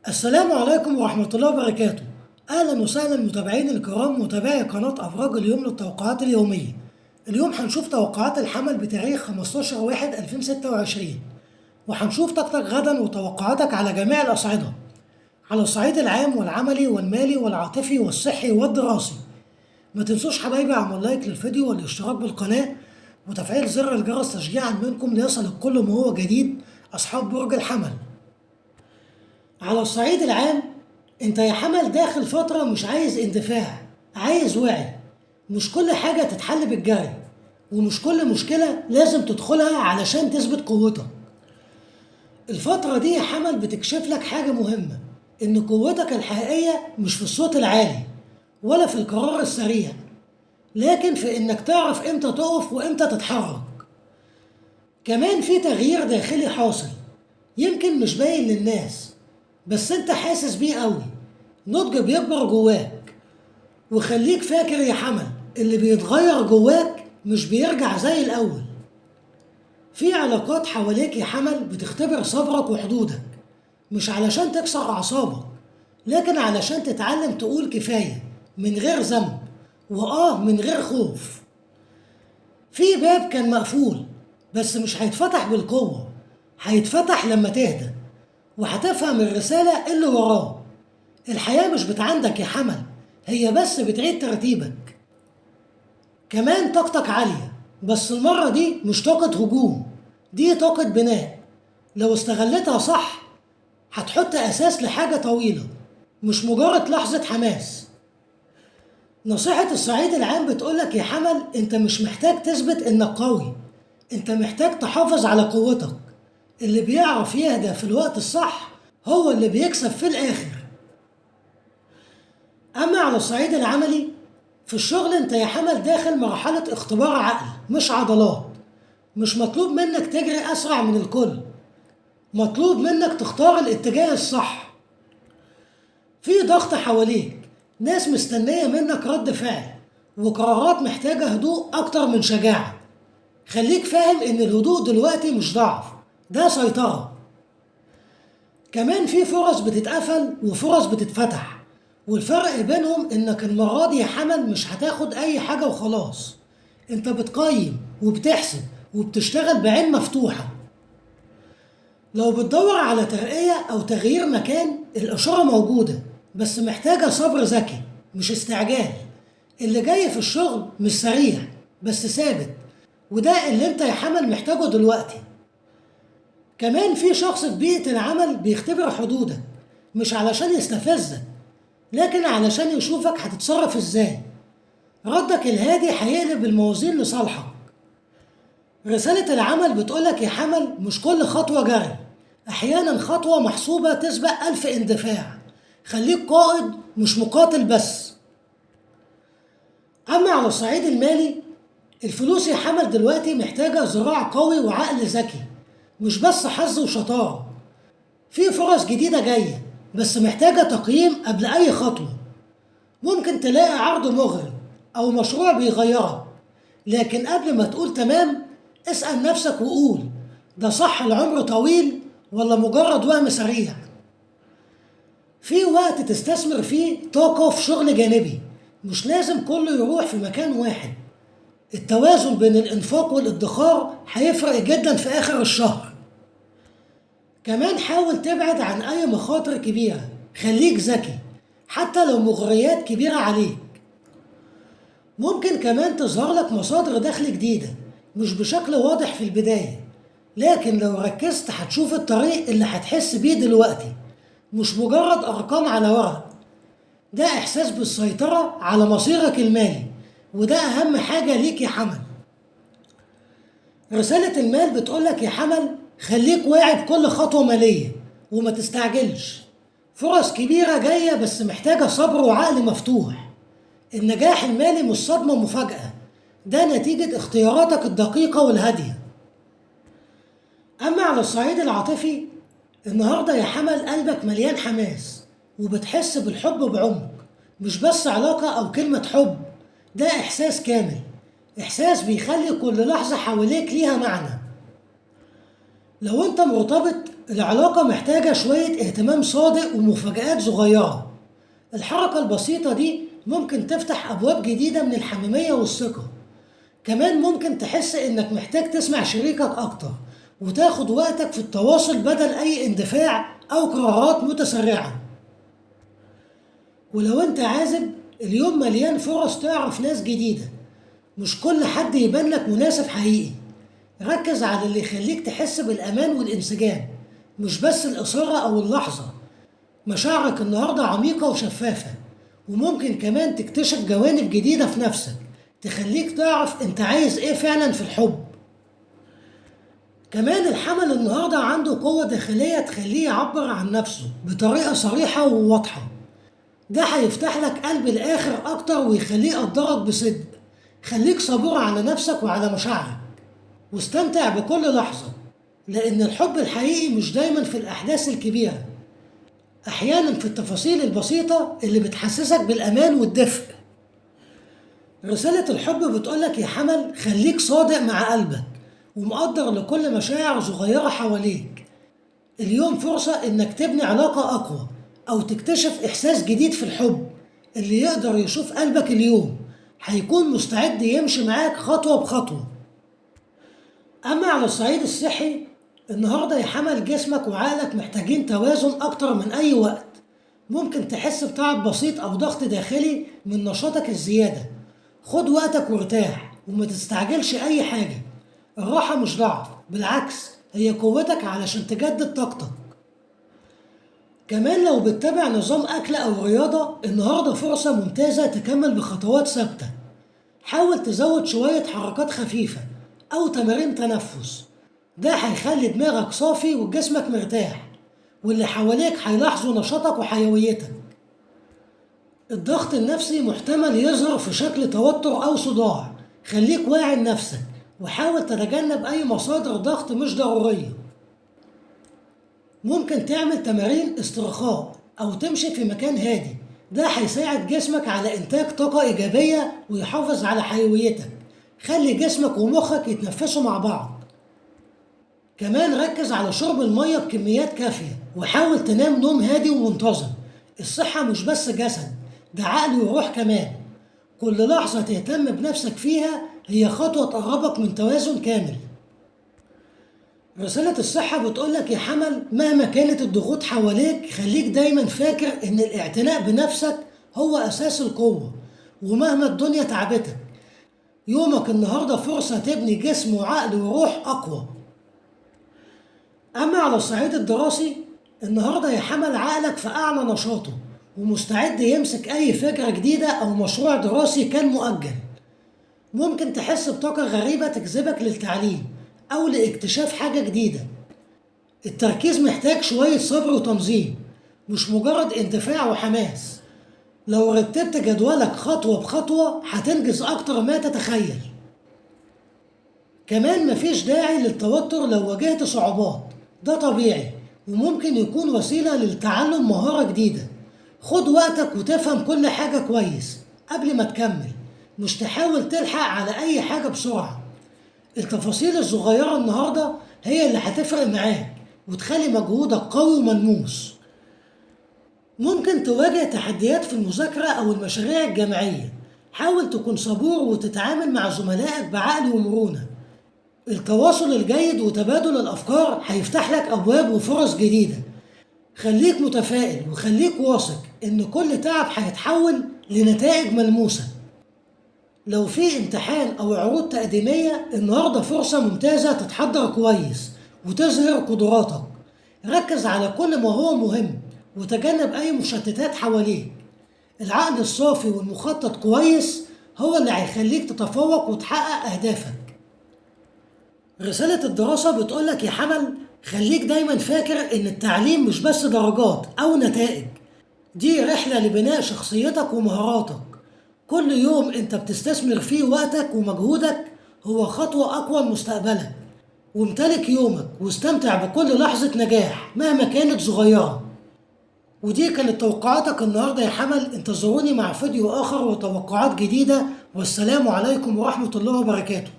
السلام عليكم ورحمة الله وبركاته. أهلا وسهلا متابعين الكرام، متابعي قناة أبراج اليوم للتوقعات اليومية. اليوم هنشوف توقعات الحمل بتاريخ 15/1/2026، وهنشوف طاقتك غدا وتوقعاتك على جميع الأصعدة، على الصعيد العام والعملي والمالي والعاطفي والصحي والدراسي. ما تنسوش حبايبي اعمل لايك للفيديو والاشتراك بالقناة وتفعيل زر الجرس تشجيعا منكم ليصل كل ما هو جديد أصحاب برج الحمل. على الصعيد العام، انت يا حمل داخل فترة مش عايز اندفاع، عايز وعي. مش كل حاجة تتحل بالجري، ومش كل مشكلة لازم تدخلها علشان تثبت قوتك. الفترة دي يا حمل بتكشف لك حاجة مهمة، ان قوتك الحقيقية مش في الصوت العالي ولا في القرار السريع، لكن في انك تعرف امتى تقف وامتى تتحرك. كمان في تغيير داخلي حاصل، يمكن مش باين للناس بس انت حاسس بيه قوي. نضج بيكبر جواك، وخليك فاكر يا حمل، اللي بيتغير جواك مش بيرجع زي الاول. في علاقات حواليك يا حمل بتختبر صبرك وحدودك، مش علشان تكسر اعصابك، لكن علشان تتعلم تقول كفاية من غير ذنب وآه من غير خوف. في باب كان مقفول بس مش هيتفتح بالقوة، هيتفتح لما تهدى وهتفهم الرسالة اللي وراه. الحياة مش بتعندك يا حمل، هي بس بتعيد ترتيبك. كمان طاقتك عالية، بس المرة دي مش طاقة هجوم، دي طاقة بناء. لو استغلتها صح هتحط أساس لحاجة طويلة، مش مجرد لحظة حماس. نصيحة الصعيد العام بتقولك يا حمل، انت مش محتاج تثبت انك قوي، انت محتاج تحافظ على قوتك. اللي بيعرف يهدى في الوقت الصح هو اللي بيكسب في الآخر. أما على الصعيد العملي، في الشغل انت يا حمل داخل مرحلة اختبار عقل مش عضلات. مش مطلوب منك تجري أسرع من الكل، مطلوب منك تختار الاتجاه الصح. في ضغط حواليك، ناس مستنية منك رد فعل، وقرارات محتاجة هدوء أكتر من شجاعة. خليك فاهم إن الهدوء دلوقتي مش ضعف، ده سيطرة. كمان في فرص بتتقفل وفرص بتتفتح، والفرق بينهم إنك المرة دي يا حمل مش هتاخد أي حاجة وخلاص، أنت بتقيم وبتحسب وبتشتغل بعين مفتوحة. لو بتدور على ترقية أو تغيير مكان، الإشارة موجودة بس محتاجة صبر ذكي مش استعجال. اللي جاي في الشغل مش سريع بس ثابت، وده اللي انت يا حمل محتاجه دلوقتي. كمان في شخص في بيئة العمل بيختبر حدودك، مش علشان يستفزك، لكن علشان يشوفك هتتصرف ازاي. ردك الهادي هيقلب الموازين لصالحك. رسالة العمل بتقولك يا حمل، مش كل خطوة جري، أحيانا خطوة محسوبة تسبق 1000 اندفاع. خليك قائد مش مقاتل بس. أما على الصعيد المالي، الفلوس يا حمل دلوقتي محتاجة ذراع قوي وعقل ذكي، مش بس حظ وشطارة. في فرص جديدة جاية بس محتاجة تقييم قبل أي خطوة. ممكن تلاقي عرض مغري أو مشروع بيغيرك، لكن قبل ما تقول تمام اسأل نفسك وقول، ده صح العمر طويل ولا مجرد وهم سريع؟ في وقت تستثمر فيه طاقة في شغل جانبي، مش لازم كله يروح في مكان واحد. التوازن بين الإنفاق والادخار هيفرق جدا في آخر الشهر. كمان حاول تبعد عن أي مخاطر كبيرة، خليك ذكي حتى لو مغريات كبيرة عليك. ممكن كمان تظهر لك مصادر دخل جديدة مش بشكل واضح في البداية، لكن لو ركزت هتشوف الطريق اللي هتحس بيه دلوقتي، مش مجرد أرقام على ورق. ده إحساس بالسيطرة على مصيرك المالي، وده أهم حاجة ليك يا حمل. رسالة المال بتقولك يا حمل، خليك واعي بكل خطوة مالية وما تستعجلش. فرص كبيرة جاية بس محتاجة صبر وعقل مفتوح. النجاح المالي مش صدمة مفاجأة، ده نتيجة اختياراتك الدقيقة والهادية. أما على الصعيد العاطفي، النهاردة يا حمل قلبك مليان حماس وبتحس بالحب بعمق، مش بس علاقة أو كلمة حب، ده إحساس كامل، إحساس بيخلي كل لحظة حواليك ليها معنى. لو انت مرتبط، العلاقة محتاجة شوية اهتمام صادق ومفاجآت صغيرة. الحركة البسيطة دي ممكن تفتح أبواب جديدة من الحميمية والثقة. كمان ممكن تحس إنك محتاج تسمع شريكك أكتر وتاخد وقتك في التواصل بدل أي اندفاع أو قرارات متسرعة. ولو أنت عازب، اليوم مليان فرص تعرف ناس جديدة. مش كل حد يبان لك مناسب حقيقي. ركز على اللي يخليك تحس بالأمان والانسجام، مش بس الإثارة أو اللحظة. مشاعرك النهاردة عميقة وشفافة، وممكن كمان تكتشف جوانب جديدة في نفسك تخليك تعرف انت عايز ايه فعلا في الحب. كمان الحمل النهاردة عنده قوة داخلية تخليه يعبر عن نفسه بطريقة صريحة وواضحة. ده هيفتح لك قلب الآخر أكتر ويخليه يقدرك بصدق. خليك صبور على نفسك وعلى مشاعرك، واستمتع بكل لحظة، لأن الحب الحقيقي مش دايما في الأحداث الكبيرة، أحيانا في التفاصيل البسيطة اللي بتحسسك بالأمان والدفء. رسالة الحب بتقولك يا حمل، خليك صادق مع قلبك ومقدر لكل مشاعر صغيرة حواليك. اليوم فرصة إنك تبني علاقة أقوى أو تكتشف إحساس جديد في الحب. اللي يقدر يشوف قلبك اليوم هيكون مستعد يمشي معاك خطوة بخطوة. أما على الصعيد الصحي، النهاردة يا حمل جسمك وعقلك محتاجين توازن أكتر من أي وقت. ممكن تحس بتعب بسيط أو ضغط داخلي من نشاطك الزيادة. خد وقتك وارتاح وما تستعجلش أي حاجة. الراحة مش ضعف، بالعكس هي قوتك علشان تجدد طاقتك. كمان لو بتتابع نظام أكل أو رياضة، النهاردة فرصة ممتازة تكمل بخطوات ثابتة. حاول تزود شوية حركات خفيفة أو تمارين تنفس، ده هيخلي دماغك صافي وجسمك مرتاح، واللي حواليك هيلاحظوا نشاطك وحيويتك. الضغط النفسي محتمل يظهر في شكل توتر أو صداع. خليك واعي لنفسك وحاول تتجنب أي مصادر ضغط مش ضرورية. ممكن تعمل تمارين استرخاء أو تمشي في مكان هادي، ده هيساعد جسمك على إنتاج طاقة إيجابية ويحافظ على حيويتك. خلي جسمك ومخك يتنفسوا مع بعض. كمان ركز على شرب المية بكميات كافية وحاول تنام نوم هادي ومنتظم. الصحة مش بس جسد، ده عقل وروح كمان. كل لحظة تهتم بنفسك فيها هي خطوة تقربك من توازن كامل. رسالة الصحة بتقولك يا حمل، مهما كانت الضغوط حواليك خليك دايما فاكر ان الاعتناء بنفسك هو أساس القوة. ومهما الدنيا تعبتك، يومك النهاردة فرصة تبني جسم وعقل وروح أقوى. أما على الصعيد الدراسي، النهاردة يا حمل عقلك في أعلى نشاطه ومستعد يمسك أي فكرة جديدة أو مشروع دراسي كان مؤجل. ممكن تحس بطاقة غريبة تجذبك للتعليم أو لاكتشاف حاجة جديدة. التركيز محتاج شوية صبر وتنظيم، مش مجرد اندفاع وحماس. لو رتبت جدولك خطوة بخطوة هتنجز أكتر ما تتخيل. كمان مفيش داعي للتوتر لو واجهت صعوبات، ده طبيعي وممكن يكون وسيلة للتعلم مهارة جديدة. خد وقتك وتفهم كل حاجة كويس قبل ما تكمل، مش تحاول تلحق على أي حاجة بسرعة. التفاصيل الصغيرة النهاردة هي اللي هتفرق معاك وتخلي مجهودك قوي وملموس. ممكن تواجه تحديات في المذاكرة أو المشاريع الجامعية. حاول تكون صبور وتتعامل مع زملائك بعقل ومرونة. التواصل الجيد وتبادل الأفكار هيفتح لك أبواب وفرص جديدة. خليك متفائل وخليك واثق إن كل تعب هيتحول لنتائج ملموسة. لو في امتحان أو عروض تقديمية، النهاردة فرصة ممتازة تتحضر كويس وتظهر قدراتك. ركز على كل ما هو مهم وتجنب أي مشتتات حواليك. العقل الصافي والمخطط كويس هو اللي هيخليك تتفوق وتحقق أهدافك. رسالة الدراسة بتقولك يا حمل، خليك دايما فاكر إن التعليم مش بس درجات أو نتائج، دي رحلة لبناء شخصيتك ومهاراتك. كل يوم انت بتستثمر فيه وقتك ومجهودك هو خطوة أقوى لمستقبلك. وامتلك يومك واستمتع بكل لحظة نجاح مهما كانت صغيرة. ودي كانت توقعاتك النهاردة يا حمل. انتظروني مع فيديو آخر وتوقعات جديدة، والسلام عليكم ورحمة الله وبركاته.